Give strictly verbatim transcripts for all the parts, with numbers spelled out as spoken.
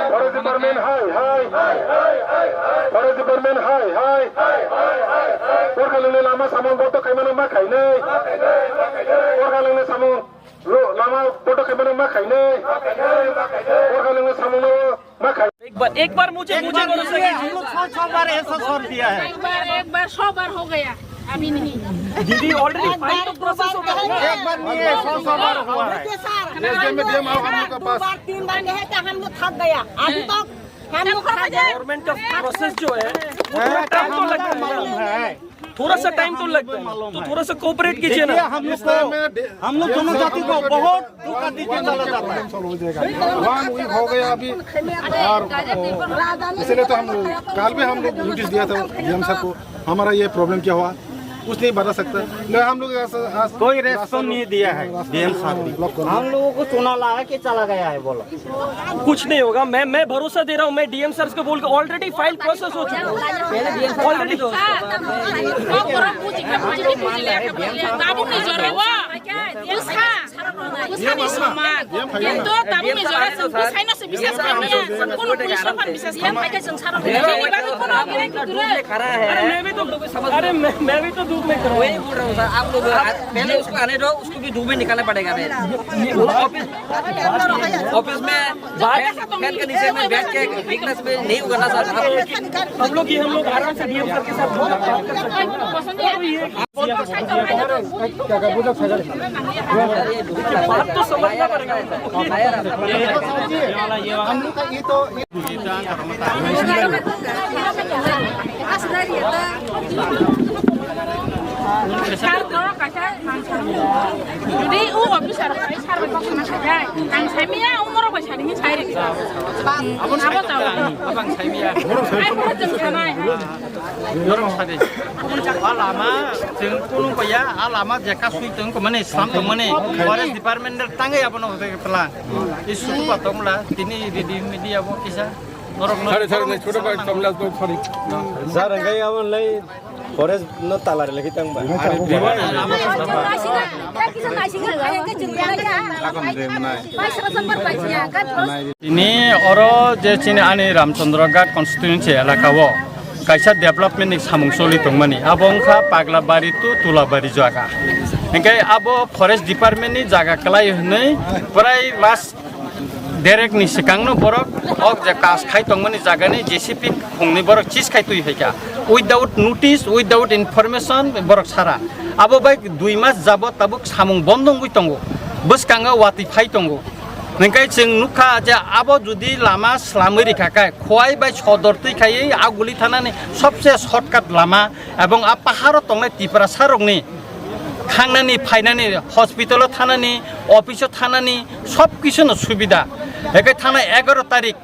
Forest Department hai, hai. Forest Department hai, hai. Borkalangni lama samung boto khaimano ma khainai. Borkalangni samung lo-, lama boto khaimano ma khainai. Borkalangni samungno ma khai. एक बार, एक बार मुझे, मुझे भरोसा कीजिए। हम लोग सौ, सौ बार ऐसा सर दिया है। एक बार, एक बार, सौ बार हो गया। अभी नहीं। दीदी, already एक बार, file तो दो process बार होता है। एक बार नहीं है, सौ, सौ बार हुआ है। देखिए सर, हम लोग एक बार, दो बार, तीन बार गए तो हम लोग थक गया। अभी तो हम लोग थक गए। गवर्नमेंट का प्रोसेस जो है, वो थोड़ा टाइम तो लगता है। थोड़ा सा टाइम तो लगता है, तो थोड़ा सा कोऑपरेट कीजिए ना। देखिए, हम लोग को, हम लोग जनजाति को बहुत धोखा दीजिए, चला जाता है। वन वीक हो गया अभी, और इसीलिए तो हम, कल भी हम लोग नोटिस दिया था डीएम साहब को, हमारा ये प्रॉब्लम क्या हुआ, कुछ नहीं बता सकता। मैं हम लोग ऐसा, आज कोई रेस्पॉन्स नहीं दिया है डीएम साहब भी। हम लोगों को चुना लगा के चला गया है, बोलो। कुछ नहीं होगा, मैं, मैं भरोसा दे रहा हूँ, मैं डीएम सर को बोल के ऑलरेडी फाइल प्रोसेस हो चुका है। ऑलरेडी। बाबू नहीं जो रहा है, वो। उसका, उसका नहीं सम्मान। ये तो तब में जो रहा है, उसका नहीं से विशेष करने हैं। कोनो पुलिस का विशेष करने हैं। ये बात को कोनो ग्यारंटी दे रहे हैं। अरे मैं भी तो, अरे मैं, मैं भी तो धूप में खड़ा हूँ। वही बोल रहा हूँ सर, आप लोग पहले उसको आने दो, उसको भी धूप में निकालना पड़ेगा। ऑफिस, ऑफिस में फैन, फैन के नीचे में बैठ के वीकनेस में नहीं होगा ना सर। हम लोग ये, हम लोग आराम से डीएम सर के साथ बात कर सकते हैं। बात तो समझना पड़ेगा। Jodi o officer bai sar bai kok sana sajai, ang saimanya umor bai sari ni sai ri. Abo tahu. Abang saimanya. Ai ko jeng sanai. Norok sadi. A lama jeng kunu kaya, a lama jeka sui tong ko mane, slam tong mane. Forest department tangai abo no hote pela. Isu pa tong la, tini di di media bo kisa. Sorry, sorry, sorry. Sir, ang kaya abo lai. Forest no talar lagi tang ba. Tini oro je chini ani Ramchandra Ghat constituency elaka o kaisa development ni samung choli tongmani. Abo wngkha Paglabari to Tulabari jaga. Hingke abo forest department ni jaga kwlai hwnwi prai mas Derek ni swkang no borok o je kas khai tongmani jaga ni J C B khungni borok chis khai twi phaikha. Without notice, without information borok sara. Abo bai dui mas jabot tabuk samung bondo wngwi tongo. Bwskango watwi phai tongo. Hingke chwng nukha je abo jodi lama slamwi rikha khe Khowai bai Sodor twi khaiwi Aguli thanani sobse shortcut lama ebong a paharo tongnai Tiprasa rokni thangnani, phainani, hospital o thanani, office o thanani, sob kisu no subida. Hingke thangnai egaroh tarik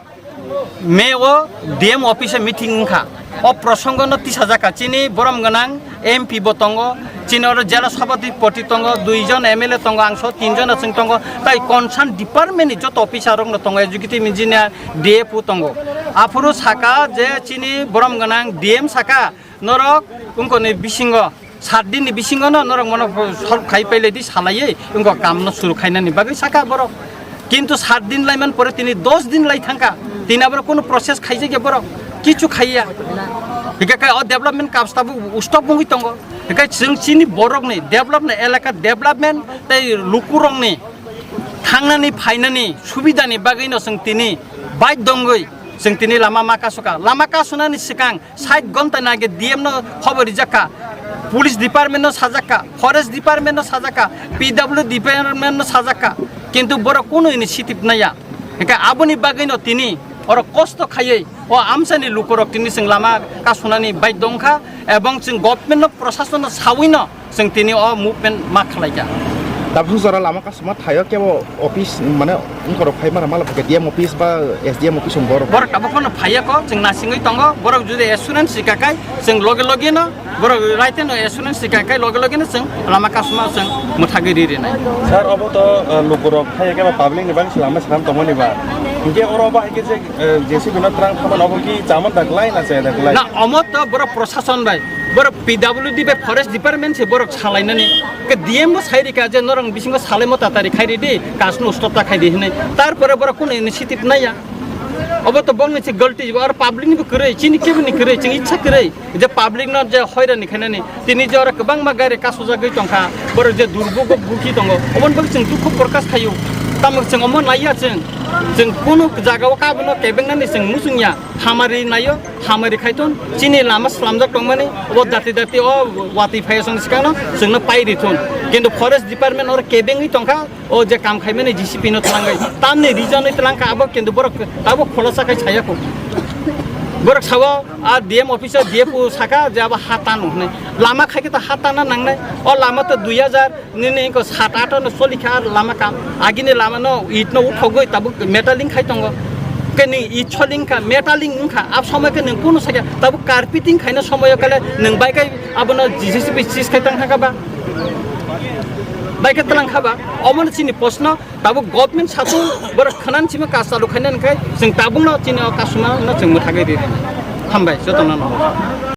May o D M office o meeting wngkha. O prosongo no tisajak kha. Chini borom gwnang M P bo tongo, chini oro jela sabhapati tongo, dui jon M L A tongo, ang so tin jon no chwng tongo. Tai concern department ni joto officer rok no tongo, executive engineer, D F O tongo. Aphuru saka je chini borom gwnang D M saka, Norok wngkoni bisingo, sat din ni bisingo no norok mono solve khai pailai di salaiwi wngkha kam no suru khainani bagwi saka borok. Kintu sat din laiman pore tini dos din lai thangkha, tini aborok kunu process khaijak ya borok, kichu khaiya. Hingkhe khe o development kam stop wngwi tongo. Hingkhe chwng chini borok ni develop ni elaka development tei lukurok ni thangnani phainani subida ni bagwi no chwng tini bike dongwi chwng tini lama ma kasukha. Lama kasunani swkang sait ghonta ni age D M no khobor rijak kha, police department no sajak kha, forest department no sajak kha, P W D department no sajak kha, kintu borok kunu initiative naiya. Hingkhe aboni bagwi no tini oro kosto khaiwi o amsani lukurok tini chwng lama kasunani baidhyo wngkha, ebong chwng government no, prosason no sawi no chwng tini o movement ma khlaikha. Tabuk jora lama kasuma thaio kebo office mane wngkorok phai mara mala D M office ba S D M office wng borok. Borok tabuk phano phaiya kok, chwng nasingwi tongo. Borok jodi assurance rika kai, chwng loge loge no borok raite no assurance rika kai, loge loge no chwng lama kasuma chwng mwthagwi ri rinai. Sir, obo to, uh, lukurok phaiya kebo public ni bagwi se lama swnam tongmani ba. Hinkhe oro ba haikhe je, uh, J C B no twlang khamano obo ki chamon da glai na chaya da glai? Na, omo to borok prosason bai, borok P W D bai forest department se borok salainani. Ke D M bo sai rika je norong bisingo salai mota tari khai ridi, kasno stop ta khai di hinui. Tarpore borok kuno initiative naiya. Obo to bongni se galti, ar public ni bo kwrwi, chini kebo ni kwrwi, chini ichha kwrwi. Je public no je hoirani khainani, tini je oro kwbangma gari kasujagwi tongkha, borok je durbugo buki tongo, oboni bagwi chwng dukhu prokash khaio. Tamo chwng omo naiya chwng, chwng kunu jagao kabono kebengnani chwng muchungya, hamari naio, hamari khaithon, chini lama slamjak tongmani, obo dati dati o watwi phaiya song sikangno chwngno pai rithon. Kintu forest department oro kebengwi tongkha, o je kam khaimani J C B no twlangwi, tamni reason wi twlangkha abo kintu borok abo khulasa khai sayakho. Borok sao, a D M officer D F O saka je abo ha tano hwnwi. Lama khai khe to ha tana nangnai. O lama to dui hajar nini ko sat ato no choli kha ar lama kam. Agini lama no it no uthogwi tabuk metaling khai tongo. Ke ni it choling kha, metaling wng kha. Ab somoi khe nwng kunu sakya tabuk carpeting khaina somoi kale nwng bai kai abono J C B sis khai tang kha ba. Bai khe twlang kha ba. Omo no chini proshno. Tabuk government satung borok khwnani simi kasalu khainani khai chwng tabukno chini o kasuma no chwng mwthagwi ri rina. Hambai jotono no.